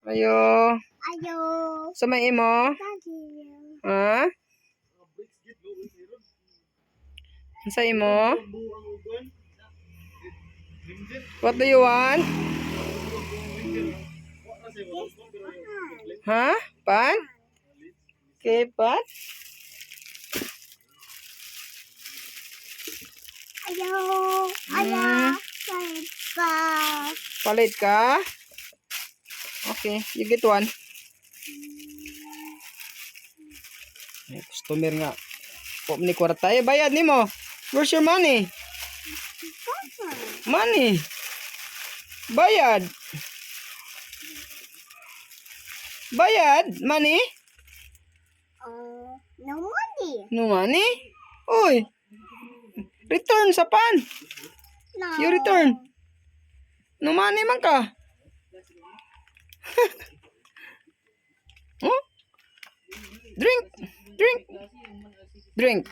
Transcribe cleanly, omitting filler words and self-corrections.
Ayo. Ayo. Sa may imo? Daddy. Ha? Sa imo? What do you want? Ha? Pan? Okay, pan? Ayo. Ayo. Pa. Palit ka? Okay, you get one. May customer nga. Pop ni kwarta. Eh, bayad nimo. Where's your money? Money. Bayad. Bayad. Money? No money. No money? Uy. Return sa pan. No. You return. No money man ka. Huh? Drink. Drink. Drink.